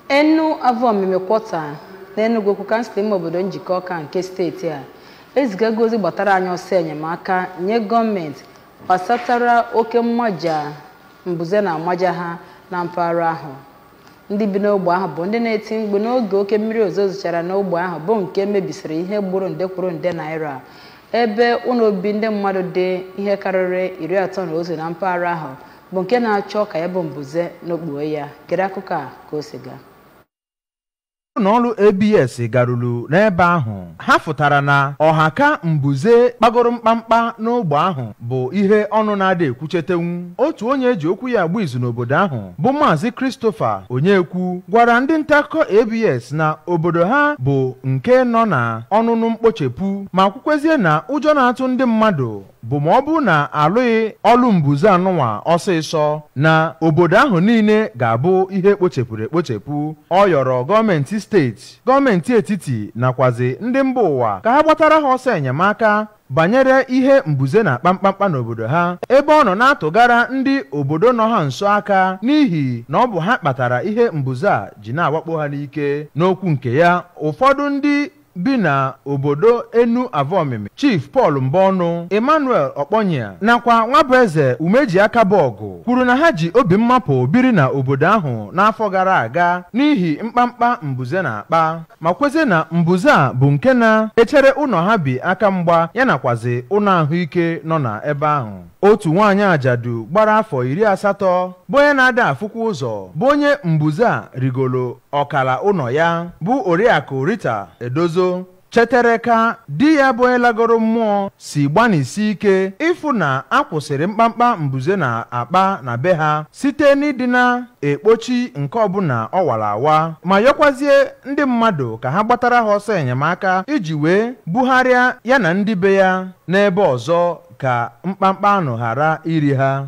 Enu Avomimi Quarter n'Enugu Ukwu, kansụl ime obodo Njikọ Ọka nke steeti a ezigago ozi gbatara anyị ọsọ enyemaka nye gọọmenti gbasatara oke mmaja mbuze na amaja ha na mpaghara ahụ. Ndị bi n'ogbe ahụ bụ ndị na-eti mkpu n'oge oke mmiri ozuzo zochara n'ogbe ahụ, bụ nke mebisiri ihe gburu nde kwuru nde naira, ebe ụlọ obibi ndị mmadụ dị ihe karịrị 31 na mpaghara ahụ bụ nke na-achọ ka ya bụ mbuze n'okpuo ya. Gere akụkọ a ka o si gaa. Ụlọọrụ ABS garuru n'ebe ahụ, ha fụtara na ọhaka mbuze kpagoro mkpamkpa n'ogbe ahụ bụ ihe ọnụ na-ada ekwuchetenwu. Otu onye eji okwu ya agba izu n'obodo ahụ bụ Maazị Christopher Onyekwu gwara ndị nta akụkọ ABS na obodo ha bụ nke nọ na ọnụnụ mkpochepụ, ma kwukwezie na ụjọ na-atụ ndị mmadụ bụ ma ọ bụ na alụghị ọlụ mbuze anụnwa ọsịsọ na obodo ahụ niile ga-abụ ihe ekpochepụrụ ekpochepụ. Ọ yọrọ gọọmenti steeti, gọọmenti etiti nakwazi ndị mba ụwa ka ha gbatara ha ọsọ enyemaka banyere ihe mbuze na kpamkpamkpa n'obodo ha, ebe ọ nọ na-atụgara ndị obodo nọ ha nso aka n'ihi na ọ bụ ha kpatara ihe mbuze a ji na-awakpo ha n'ike. N'okwu nke ya, ụfọdụ ndị bi na obodo Enu Avomimi, Chief Paul Mbọnụ, Emmanuel Okponya nakwa Nwabueze Umeji Akabọgụ kwuru na ha ji obi mmapụ biri na obodo ahụ n'afọ gara aga n'ihi mkpamkpa mbuze na-akpa, ma kwezie na mbuze a bụ nke na-echere ụlọ ha bi aka mgba ya nakwazi ụlọ ahụike nọ na ebe ahụ. Otu nwaanyị ajadu gbara afọ 80 bụ onye na-ada afụkwa ụzọ bụ onye mbuze a rigolo ọkara ụlọ ya bụ Oriakụ Rita Edozo chetere ka di ya bụ onye lagoro mmụọ si gbanisi ike ịfụ na a kwụsịrị mkpamkpa mbuze na-akpa na be ha site n'ịdị na-ekpochi nke ọbụla ọ wara awa, ma yọkwazie ndị mmadụ ka ha gbatara ha ọsọ enyemaka iji wee bugharịa ya na ndị be ya n'ebe ọzọ ka mkpamkpa ahụ ghara iri ha.